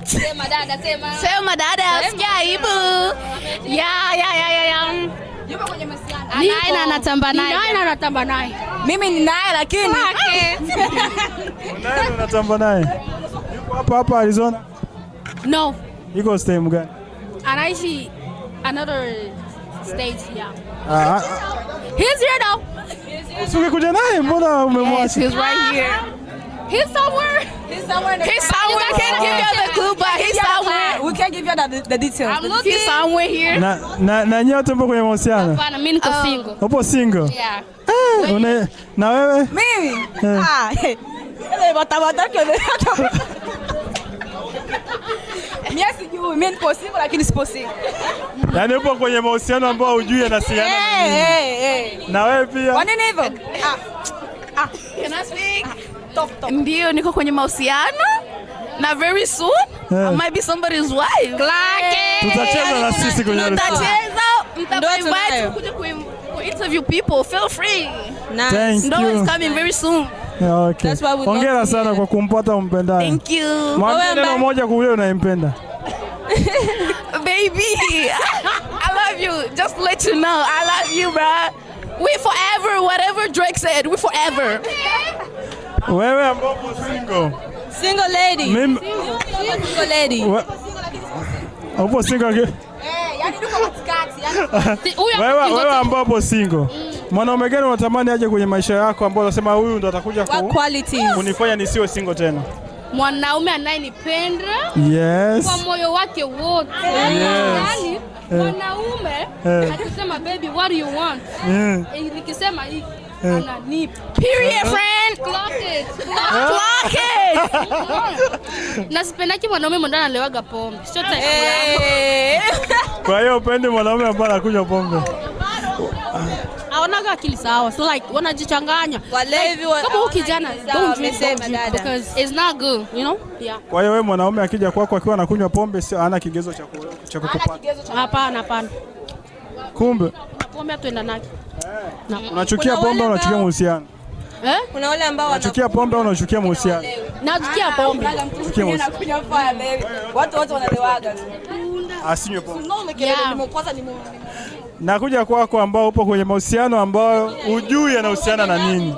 Sema dada, sema. Sema dada, sikia aibu. Yeah. Yupo kwenye mahusiano. Anaye na anatamba naye. Ninaye na anatamba naye. Mimi ninaye lakini Unaye na unatamba naye? Yuko hapa hapa Arizona? No, Iko sehemu gani? Anaishi another state, yeah. Ah, ah, He's here though. usingekuja naye, mbona Yes, umemwacha? he's right here. He's somewhere. He's somewhere in the He's somewhere. I can't give you the clue, but he's somewhere. We can't give you the details. I'm looking. He's somewhere here. Na nyote mpo kwenye mahusiano? Hapana, mimi niko single. Upo single? Yeah. Eh, na wewe? Mimi? Ah, ile bata kile. Mimi sijui, mimi nipo single lakini sipo single. Yaani upo kwenye mahusiano ambao hujui yanasiana na nini. Eh, eh. Na wewe pia? Kwa nini hivyo? Ah, Can I speak? Top top. Ndio, niko kwenye mahusiano na very soon Yeah. I might be somebody's wife. Tutacheza na sisi kwenye harusi. Tutacheza, Ndoa mtainvite tunayo. kuja ku interview people. Feel free. Nice. Thank Ndoa you. is coming very soon. Yeah, okay. That's why we Hongera love to sana hear. kwa kumpata umpendaye. Thank you. Mwambie Wewe neno ambaye- moja kwa yule unayempenda. Baby, I love you. Just to let you know, I love you, bruh. We forever, whatever Drake said, we forever. Wewe ambao upo single. Single lady. Mimi Single lady. Upo single Eh, yani niko katikati, yani Huyu wewe ambao upo single. Mwanaume gani unatamani aje kwenye maisha yako ambao unasema huyu ndo atakuja what qualities? kunifanya nisiwe single tena? Mwanaume anayenipenda Yes. kwa moyo wake wote. Yes. Yaani mwanaume akisema baby what do you want? Nikisema hiki ananipa. Period, friend. Clock it. Clock it. Na sipendaki mwanaume mwenye analewaga pombe. Sio type yangu. Eh. Kwa hiyo upendi mwanaume ambaye anakunywa pombe? Haonaga akili sawa. So like wanajichanganya. Walevi Kama huyu kijana sawa, don't drink, amesema don't drink dada. because It's not good. you know? Yeah. Kwa hiyo wewe mwanaume akija kwako akiwa anakunywa pombe sio hana kigezo cha kukupata. Hapana, hapana. Kumbe Pombe hatuenda nake. unachukia Kuna pombe wale au unachukia ambao- mahusiano? Eh? Kuna wale ambao Unachukia pombe au unachukia mahusiano? Nachukia pombe. Chukia mahusiano. wanakunywa fire. Watu wote wanalewaga. Asinywe pombe. Yeah. Nakuja kwako ambao upo kwenye mahusiano ambayo hujui yanahusiana na nini.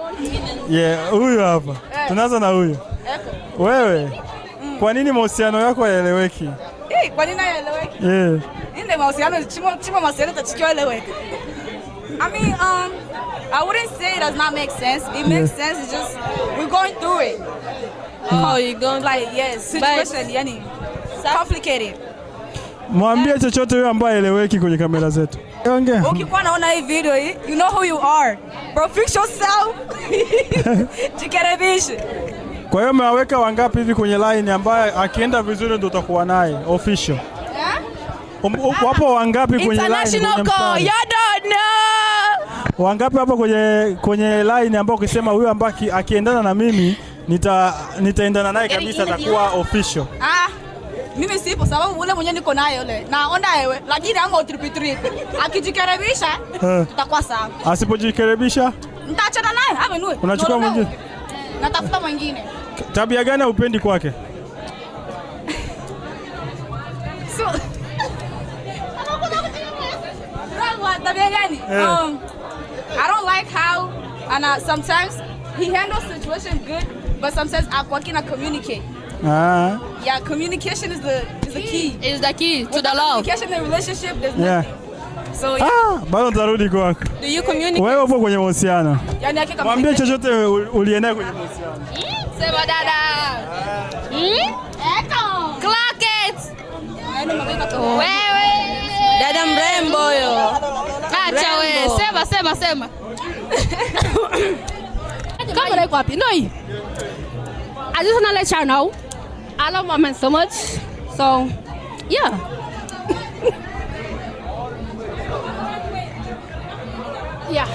Yeah, huyu hapa. Tunaanza na huyu. Wewe, kwa nini mahusiano yako hayaeleweki? Eh, kwa nini hayaeleweki? Yeah. Inde mahusiano chimo chimo mahusiano tachikiwa eleweke. I mean, I wouldn't say it does not make sense. It makes sense. It's just we're going through it. Oh, you're going like yes, situation yani complicated. Mwambie chochote huyo ambaye haeleweki kwenye kamera zetu. Ongea. Ukikuwa naona hii video hii, you know who you are. Bro, fix yourself. Jikerebishe. Kwa hiyo umewaweka wangapi hivi kwenye line ambaye akienda vizuri ndo utakuwa naye official? Wapo wangapi kwenye line? International Kwenye call. mstari? You don't know. Wangapi hapo kwenye line ambao ukisema huyu ambaye akiendana na mimi nitaendana naye kabisa atakuwa official. Ah, mimi sipo sababu ule mwenye niko naye ule naona ewe, lakini ama tripi tripi. Akijikaribisha tutakuwa sawa. Asipojikaribisha Nitaachana naye ama niwe. Unachukua mwingine? Natafuta mwingine. Tabia gani haupendi kwake? So tabia gani? I don't like how and sometimes he handles situation good, but sometimes akwaki na communicate. Yeah, communication is the key. Is the key to the Without love. communication in a relationship, there's nothing. So yeah, Ah, bado tarudi kwako. do you communicate? Wewe upo kwenye mahusiano. Yani hakika Mwambie communication. chochote uliye naye kwenye mahusiano. Sema dada. Clock it. Wewe. Dada mrembo huyo. Acha wewe. Mrembo. Sema sema sema. Kamera iko wapi? No. I just wanna let y'all know I love my man so much. So, yeah. Yeah.